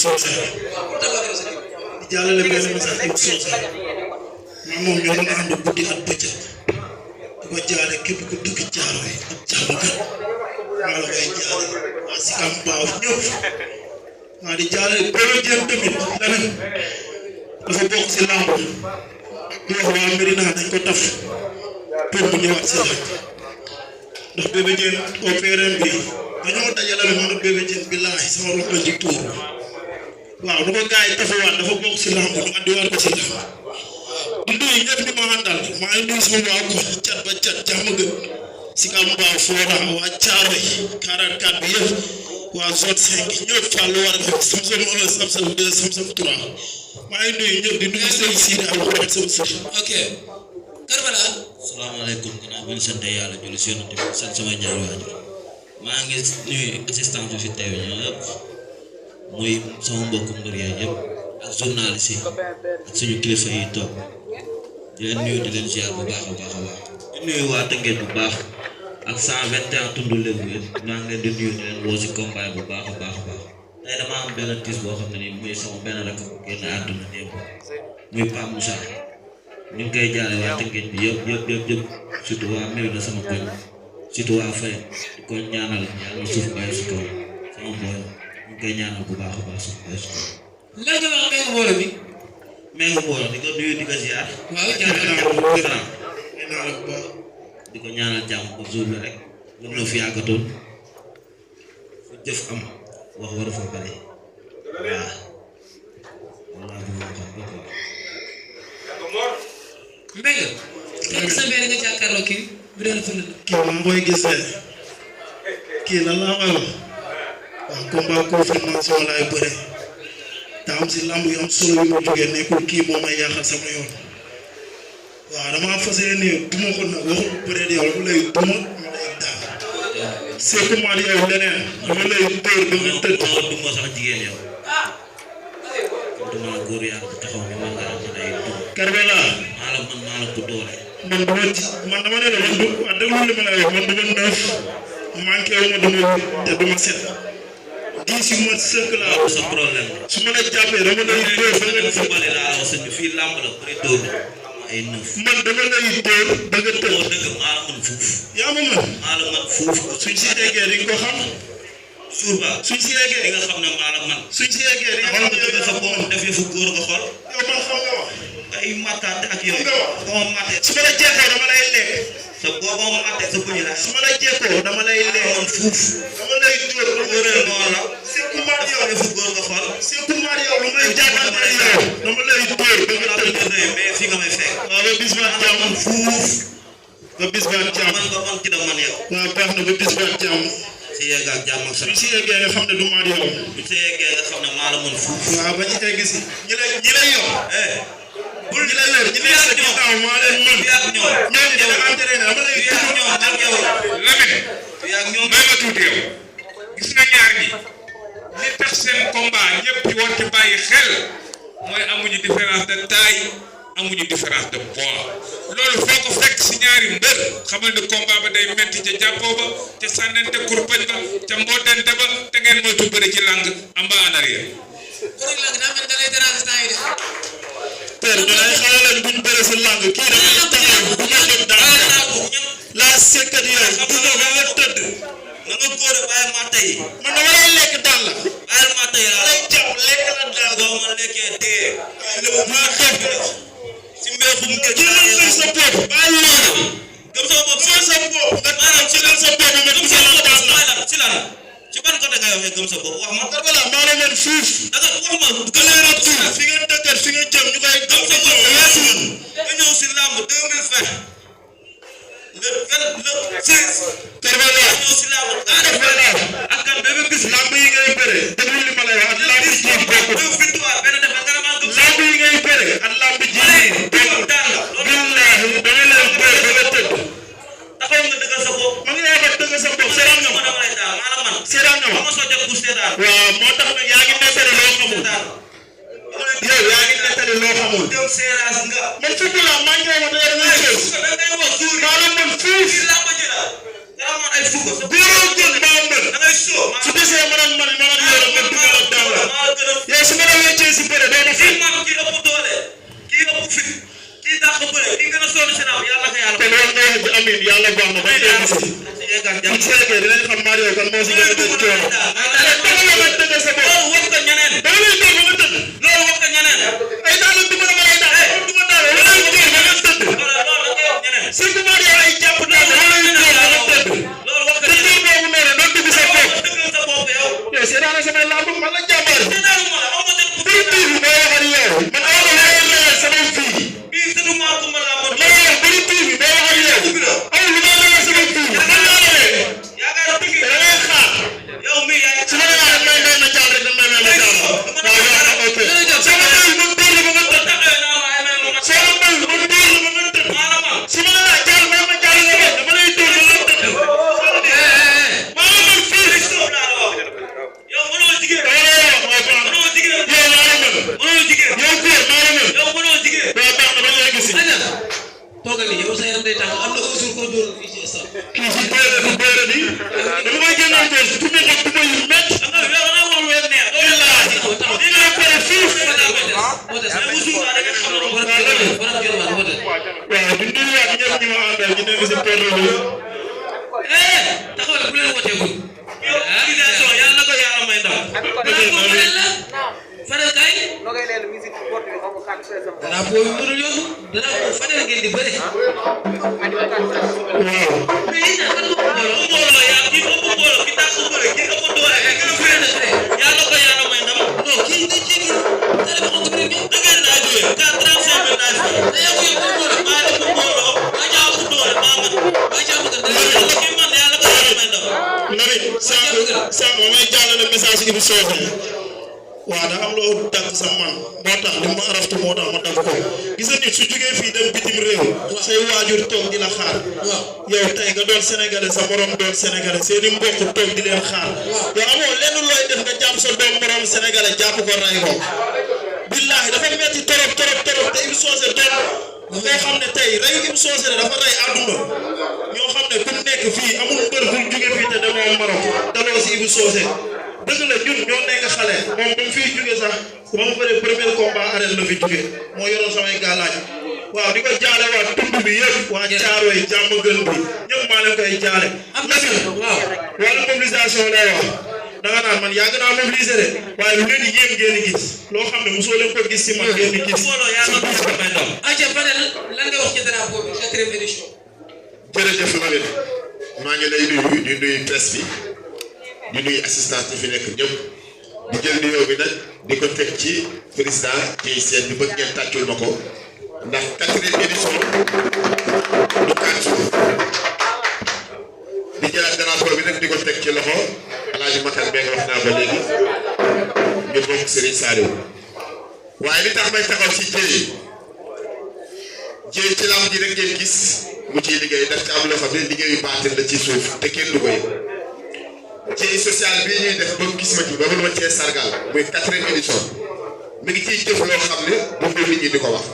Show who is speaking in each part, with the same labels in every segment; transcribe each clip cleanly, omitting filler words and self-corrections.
Speaker 1: Socé di jàllale benn message Ibou Socé maa moom ñoo doon ànd guddi ak bëccëg di ko jaale képp ku dëkk Caaroy ak Diamaguène maa la koy jaale waa Sicap Mbao ñëpp maa di jaale Bébé Diène tamit Lamine dafa bokk si lamb di wax waa Médina dañ ko taf pour mu ñëwaat si lamb ndax Bébé Diène opéré bi dañoo dajale ne man Bébé Diène billaahi sama rox la ci tuur waaw du ko gars yi tafawaat dafa bokk si lamb ñu andiwaat ko si lamb di nuyu ñëpp ñu ma àndal maa ngi nuyu sama waa ko cat ba cat Diamaguène Sicap Mbao Fora waa Caaroy 44 bi yëpp waa zone 5 ñëpp Fallou war a def Samsam 1 Samsam 2 Samsam 3 maa ngi nuyu ñëpp di nuyu sëriñ Sidi ak waxtaan sama sëriñ.
Speaker 2: ok Karbala.
Speaker 3: salaamaaleykum ginnaaw bi ñu sant yàlla julli si yonent bi sant sama ñaari waajur maa ngi nuyu assistant bi fi teew ñëpp muy sama mbokku mbër yi yëpp ak journaliste yi ak suñu kilifa yi toog di leen nuyu di leen ziar bu baax a baax a baax di nuyu waa Tëngéej bu baax ak 121 tundu lébu yëpp maa ngi leen di nuyu di leen woo si combat bu baax a baax a baax tey dama am benn tiis boo xam ne nii muy sama benn rakk bu génn àdduna démb muy Pape Moussa ñu ngi koy jaale waa Tëngéej bi yëpp surtout waa Mérina sama koñ surtout waa Faye di ko ñaanal suuf bàyyi si kaw sama boy ñu ngi koy ñaanal bu baax a baax suuf bàyyi si kaw.
Speaker 2: lan nga wax Mbengue Mboro bi.
Speaker 3: Mbengue Mboro di ko nuyu di ko ziar.
Speaker 2: waaw
Speaker 3: di ko ñaanal jàmm ba jour bi rek ñun ñoo fi yàggatoon fu jëf am wax waru fa bare waaw wallaahi bu ma xam ba quoi.
Speaker 2: Mbengue. fekk sa mbéy nga jàkkaarloo kii bu dee la fa
Speaker 1: kii maa ngi koy gis kii lan laa koy wax waaw combat confirmation laay bëre te am si lamb yu am solo yu ma jógee nekkul kii moo may yàqal sama yoon waaw damaa fas yéene duma ko nag waxul bëre di yow dama lay duma ma lay daal seekumaat yow leneen dama lay dóor ba nga tëdd
Speaker 3: duma sax jigéen yow duma góor yàlla bu taxaw ni man nga am ay duma
Speaker 1: Karbala
Speaker 3: maa la ko doole
Speaker 1: man dama ne la man du wax dëgg lu ma lay wax man duma neuf manqué wu ma duma te duma set 10 yu ma sëkk laa
Speaker 3: sa problème
Speaker 1: su ma la jàppee dama lay dóor ba nga
Speaker 3: football laa wax sëñ fii làmb la bëri dóor ay neuf
Speaker 1: man dama lay dóor ba nga tëdd
Speaker 3: dëgg maa la mën fuuf
Speaker 1: yaa ma mën
Speaker 3: maa la mën fuuf
Speaker 1: suñ si eggee di nga ko xam
Speaker 3: suur ba
Speaker 1: suñ si eggee
Speaker 3: di nga xam ne maa la mën
Speaker 1: suñ si eggee di nga
Speaker 3: xam
Speaker 1: xam
Speaker 3: nga dëgg sa bopp def yëfu góor nga xool
Speaker 1: yow man xam nga wax
Speaker 3: ay mattaate ak yooyu ba ma mattee
Speaker 1: su ma la jeexoo dama lay lekk
Speaker 3: sa booba ma mattee sa bëñ la
Speaker 1: su ma la jeexoo dama lay lekk
Speaker 3: man fuuf
Speaker 1: dama lay dóor ba nga
Speaker 3: wëree moo la
Speaker 1: seekumaat yow
Speaker 3: yëfu góor nga xool
Speaker 1: seekumaat yow lu may jàppante yow dama lay dóor ba nga tëdd
Speaker 3: mais fi nga may fekk
Speaker 1: waaw ba bis ba jàmm
Speaker 3: fuuf
Speaker 1: ba bis ba jàmm
Speaker 3: man ba man ci da man yow
Speaker 1: waaw baax na ba bis ba jàmm
Speaker 3: si yegg ak jàmm ak
Speaker 1: suñ
Speaker 3: salaam
Speaker 1: si eggee nga xam ne du maat yow
Speaker 3: bu si yeggee nga xam ne maa la mën fuuf
Speaker 1: waaw ba ñu egg si ñi lay yor
Speaker 3: bul
Speaker 1: ñi lay yor ñi lay sa ginnaaw maa leen mën
Speaker 3: fi ak ñoom
Speaker 1: ñooñu dina entraîné dama lay
Speaker 3: fi ak ñoom ak yow
Speaker 4: Lamine
Speaker 3: fi ak ñoom
Speaker 4: may ma tuuti yow gis nga ñaar ñi li tax seen combat ñëpp di war ci bàyyi xel mooy amuñu différence de taille amuñu différence de poids loolu foo ko fekk si ñaari mbër xamal ne combat ba day metti ca jàppoo ba ca sànnante kurpañ ba ca mbootente ba te ngeen moytu bëri ci lang amba en arrière.
Speaker 2: kon nag daa mel da lay déranger temps yi de.
Speaker 1: père da lay xale leen buñ bëre si lang kii dafay taxaw bu ma jóg daan la sekkat yooyu bu ñëw ba nga tëdd
Speaker 3: na nga góor a bàyyi ma tey
Speaker 1: man dama lay lekk daan la
Speaker 3: bàyyi ma tey laa
Speaker 1: lay jàpp lekk la daan
Speaker 3: boo ma lekkee dee lébu maa xeex bi la si mbéxum géej
Speaker 1: jëlal nga sa bopp bàyyi loolu
Speaker 3: gëm sa bopp
Speaker 1: gëm sa bopp nga maanaam jëlal sa bopp nga
Speaker 3: gëm sa bopp mooy lan ci lan ci ban côté ngay waxee gëm sa bopp wax ma
Speaker 1: Karbala maa la leen fuuf
Speaker 3: da nga wax ma
Speaker 1: gëlee na tuuf fi nga dëkkat fi nga jëm ñu koy
Speaker 3: gëm sa bopp weesuwul nga ñëw si làmb 2020 le 16
Speaker 1: Karbala
Speaker 3: nga ñëw si làmb ak kan Bébé Bis
Speaker 1: lamb yi ngay bëre déglu li ma lay wax ak lamb ji bokkul
Speaker 3: deux victoire benn def nga ne maa gëm sa
Speaker 1: lamb yi ngay bëre ak lamb ji bokkul
Speaker 3: daan la
Speaker 1: billahi dama leen bëre ba nga tëdd
Speaker 3: taxaw nga dëggal sa bopp
Speaker 1: ma ngi lay wax dëgg sa bopp seetaan nga ma
Speaker 3: dama lay daan maa la man
Speaker 1: seetaan nga ma
Speaker 3: ma soo jot ku seetaan
Speaker 1: waaw moo tax nag yaa ngi nettali loo xamul yow yaa ngi nettali loo xamul
Speaker 3: dem seeraas nga
Speaker 1: man fukk la maa ngi wax dëgg la chose
Speaker 3: da ngay wax suur
Speaker 1: maa la mën fuuf
Speaker 3: yi làmb ji la dara man ay fukk sa
Speaker 1: biiroo jël maa mën
Speaker 3: da ngay soo
Speaker 1: su desee man ak man yow nga dugg la daaw la
Speaker 3: maa gën a
Speaker 1: wax ji amiin yàlla baax na ba tey gis bu fekkee dinañ xam Mario kan moo si gën a tëj coono dama la tëgg sa bopp
Speaker 3: loolu wax nga ñeneen
Speaker 1: dama lay dóor ba nga tëdd
Speaker 3: loolu wax nga ñeneen
Speaker 1: ay daal du ma la lay daal du ma daal wala lay dóor ba nga tëdd
Speaker 3: loolu da ngay wax ñeneen
Speaker 1: surtout Mario ay jàpp daal wala lay dóor ba nga tëdd
Speaker 3: loolu wax nga
Speaker 1: te dóor boobu noonu doon dugg sa bopp
Speaker 3: dëggal sa bopp yow
Speaker 1: yow seetaan na samay lamb man la jàmbaar
Speaker 3: seetaanu ma la wax nga dëgg
Speaker 1: bëri tuuti moo wax ak yow man aw ma lay leer sama fii
Speaker 3: bii sëtu maa kumba laa mo
Speaker 1: moo wax bëri tuuti moo wax ak yow aw lu ma leer sama fii man laa leer
Speaker 3: yaakaar dëgg
Speaker 1: da ngay xaar
Speaker 3: yow mi yaay
Speaker 1: su ma la waxee may ma jàll rek may ma jàll waaw yow ok sama mbéy mu dóor la ba nga tëdd sama mbéy mu dóor la ba nga tëdd su ma la waxee jàll may ma jàll rek dama lay dóor ba nga tëdd maa la mën fii
Speaker 3: yow mënoo jigéen
Speaker 1: dama lay wax waaw baax na
Speaker 3: mënoo jigéen
Speaker 1: yow maa la mën
Speaker 3: mënoo jigéen
Speaker 1: yow góor maa la mën
Speaker 3: yow mënoo jigéen
Speaker 1: waaw baax na ba léegi si
Speaker 2: Aja toogal ni yow sa yaram day tàng am na un jour koo dóor fii ci stade
Speaker 1: kii si béere bi béere bi dama koy génneel góor si tuddee ko tuba yu métti
Speaker 3: nga yow da nga wax lu leen neex doo leen laaj
Speaker 1: di nga pare fuuf
Speaker 2: moo des
Speaker 3: mais bu jour da ngeen xam ne
Speaker 2: war a gën a moo des
Speaker 1: waaw di nuyuwaat ñëpp ñi ma àndal ñu nekk si perle bi
Speaker 2: taxawal bu leen woteegul
Speaker 3: organisation yàlla na ko yàlla may ndam
Speaker 2: Fadel kay drapeau bi mënul yomb drapeau Fadel ngeen di bëre
Speaker 1: waaw
Speaker 2: mais yéen a kan moo ko mbooloo
Speaker 3: mbooloo yaa kii ëpp mbooloo ki tax ko bëre ki ëpp doole ki gën a bëre yàlla ko yàlla may ndam
Speaker 2: non kii day jéggi dara ba xam ko bëre bi
Speaker 3: da ngeen naa jógee 35 000 laay fay
Speaker 2: da yaa ko yóbbu mbooloo
Speaker 3: maa ëpp mbooloo maa jaa ëpp doole maa man
Speaker 2: waa jàmm gën dara
Speaker 3: yàlla ki man yàlla ko yàlla may ndam
Speaker 1: Nabi sànq may jàllale message gi bu soofee waaw da am loo dagg sa man moo tax li ma araftu moo tax ma dagg ko gis nga nit su jógee fii dem bitim réew say waajur toog di la xaar yow tey nga doon sénégalais sa morom doon sénégalais seeni mbokk toog di leen xaar yow amoo lenn looy def nga jàpp sa doom morom sénégalais jàpp ko ray ko billaahi dafa metti torop te Ibou Socé doon nga xam ne tey reyu Ibou Socé dafa rey àdduna ñoo xam ne ku nekk fii amul mbër bu jóge fii te demoo Maroc daloo si Ibou Socé dëgg la ñun ñoo nekk xale moom ba mu fiy jóge sax ba mu bëree premier combat arène la fi jóge moo yoroon samay gàllaaj waaw di ko jaale waa tund bi yëpp waa Caaroy jàmm gën bi ñëpp maa leen koy jaale
Speaker 2: am na waaw
Speaker 1: wàllu mobilisation lay wax da nga naan man yàgg naa mobiliser de waaye lu leen di yéem ngeen di gis loo xam ne mosoo leen ko gis si man ngeen di gis
Speaker 3: mbooloo yàlla ko yàlla may ndam
Speaker 2: Aja Fadel lan nga wax ci drapeau bi 4e édition
Speaker 5: jërëjëf Lamine maa ngi lay nuyu di nuyu presse bi di nuyu assistance yi fi nekk ñëpp di jël nuyoo bi nag di ko teg ci président Dieye Sène bi bëgg ngeen tàccul ma ko ndax 4e édition du 4 jours di jëlaat drapeau bi nag di ko teg ci loxo Alaaji Makan bee nga wax naa ko léegi ñu bokk Serigne Saliou waaye li tax may taxaw ci Dieye ci lamb ji rek ngeen gis mu ciy liggéey daf ci am loo xam ne liggéeyu baatin la ci suuf te kenn du ko yëg Dieye social bii ñuy def ba gis ma ci ba mën ma cee sargal muy 4e édition mi ngi ciy jëf loo xam ne moom la nit ñi di ko wax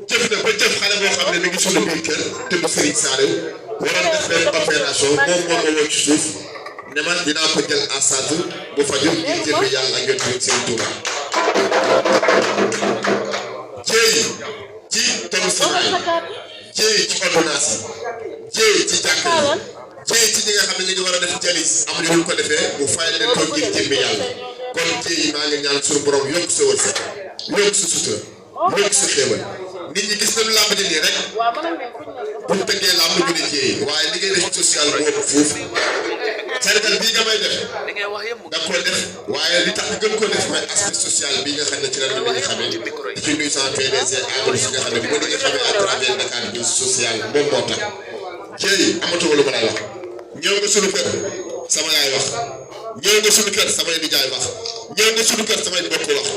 Speaker 5: jëf na ba jëf xale boo xam ne mi ngi sunu biir kër te mu Serigne Saliou waroon def benn opération moom moo ma woo ci suuf ne man dinaa ko jël en charge bu faju ngir jënd yàlla ak yoon bi Serigne Touba Dieye ci tonu simaay Dieye ci ordonnance Dieye ci jàkka yi Dieye ci ñi nga xam ne ñu ngi war a def jalis am na ñu ko defee mu fayal leen ko ngir jëmmi yàlla kon Dieye maa ngi ñaan suñu borom yokk sa wërsëg yokk sa sutura yokk sa xéewal nit ñi gis nañu làmb ji nii rek bu ñu tëggee làmb ñu ne Dieye waaye li ngay def social moo ëpp foofu sargal bii nga may def da ko def waaye li tax gën ko def mooy aspect social bii nga xam ne ci la nit ñi xamee di ci nuyu sama PDG Amadou si nga xam ne bu ma nit ñi xamee à travers Dakar bi social moom moo tax Dieye amatuma lu ma lay wax ñëw nga suñu kër sama yaay wax ñëw nga suñu kër samay nijaay wax ñëw nga suñu kër samay mbokk wax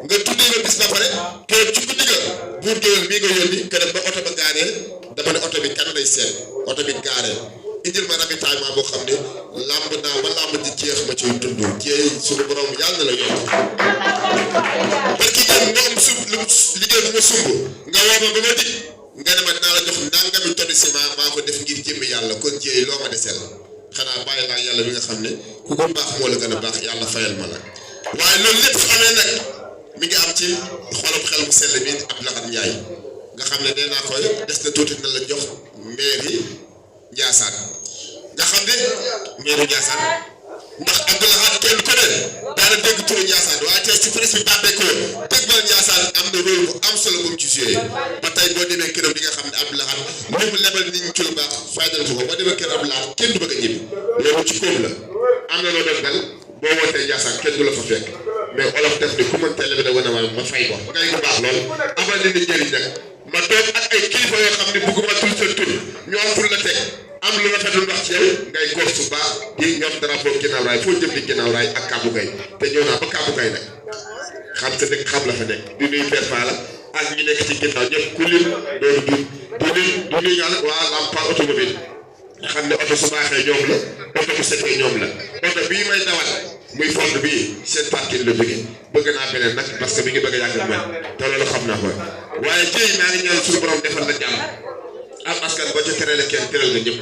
Speaker 5: nga tuddee nga bis ba pare te ci guddi ga buur géwél bii nga yónni këram ba oto ba gaaree dama ne oto bi kan lay seet oto bi gaaree indil ma ravitaillement boo xam ne lamb naa ba lamb di jeex ma ciy dund Dieye suñu borom yàlla na la yokk parce que yéen nga am liggéey bu ma sumb nga woo ma ba ma dig nga ne ma dinaa la jox nangami tonni ciment maa ko def ngir jëmmi yàlla kon Dieye loo ma deseel xanaa bàyyi laa yàlla bi nga xam ne ku ko baax moo la gën a baax yàlla fayal ma la waaye loolu lépp su amee nag mi ngi am ci xolub xel mu sell bi Abdou Lahad Ndiaye nga xam ne nee naa koy des na tuuti na la jox mairie Ndiassane nga xam ne mairie Ndiassane ndax Abdoulaye kenn ko ne daana dégg turu Ndiassane waaye tey ci presse bi bàbbeekoo dégg Ndiassane am na rôle bu am solo bu mu ci joué ba tey boo demee këram di nga xam ne Abdoulaye li mu lebal nit ñi ci lu baax fayda ko boo demee kër Abdoulaye kenn du bëgg a ñibbi loolu ci koom la am na loo def nag boo wootee Ndiassane kenn du la fa fekk mais olof def ni ku mën télé bi da wane ma fay ko ngay ko baax lool amal ni njëriñ nag ma toog ak ay kilifa yoo xam ne bëgguma tur seen tur ñu am tur la teg am lu rafetul wax ci yow ngay góor su baax di ñoom drapeau ginnaaw raay foo jëm di ginnaaw raay ak Kaabu Gay te ñëw naa ba Kaabu Gay nag xam sa dëkk xam la fa nekk di nuyu Père Fala ak ñi nekk ci ginnaaw ñëpp ku lim doonu dum di nuyu yàlla waa Lampa automobile nga xam ne oto su baaxee ñoom la oto bu setee ñoom la oto bii may dawal muy fond bii seen parking la jógee bëgg naa beneen nag parce que mi ngi bëgg a yàgg mel te loolu xam naa ko waaye jéy maa ngi ñaan suñu borom defal la jàmm am askan boo ca terale kenn teral nga ñëpp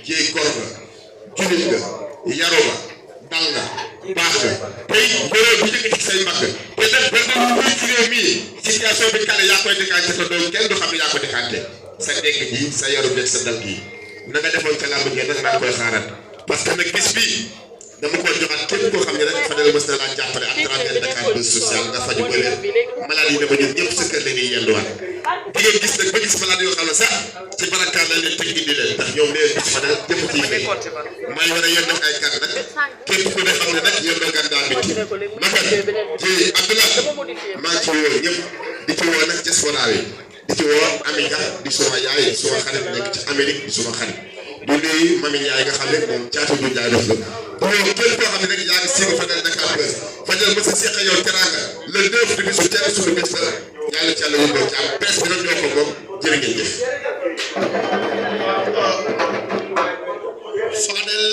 Speaker 5: jéy góor nga julit nga yaru nga dal nga baax nga tey bëree bu njëkk ci say mbagg te def ba dem muy ci réew mii situation bi kale yaa koy décanté sa doom kenn du xam ne yaa ko décanté sa dégg ji sa yaru beeg sa dal gi na nga defoon ca làmb ji nag maa ngi koy xaaral parce que nag bis bii dama ko joxaat képp koo xam ne rek Fadel mës na laa jàppale à travers Dakar Buzz Social nga faju ba leen malade yi dama ñun ñëpp sa kër la ñuy yenduwaat di ngeen gis nag ba gis malade yoo xam ne sax ci barakaar la leen teg indi leen ndax ñoom nee bis Fadel jëpp ciy fay may war a yenn ay kàr nag képp ku ne xam ne nag yéen a gàndaa biti naka ci Abdoulaye maa ngi ci woo ñëpp di ci woo nag diaspora yi di ci woo Amiga di suma yaay di suma xarit nekk ci Amérique di suma xarit du nuyu Mami Ndiaye nga xam ne moom caatu du Ndiaye def la donc képp koo xam ne rek yaa ngi siiw Fadel Dakar Buzz Fadel ma sa seq yow teraanga le 9 di bisu teel suñu bis la yàlla ci yàlla yóbboo ci am presse bi nag ñoo ko moom jërë ngeen jëf.
Speaker 1: Fadel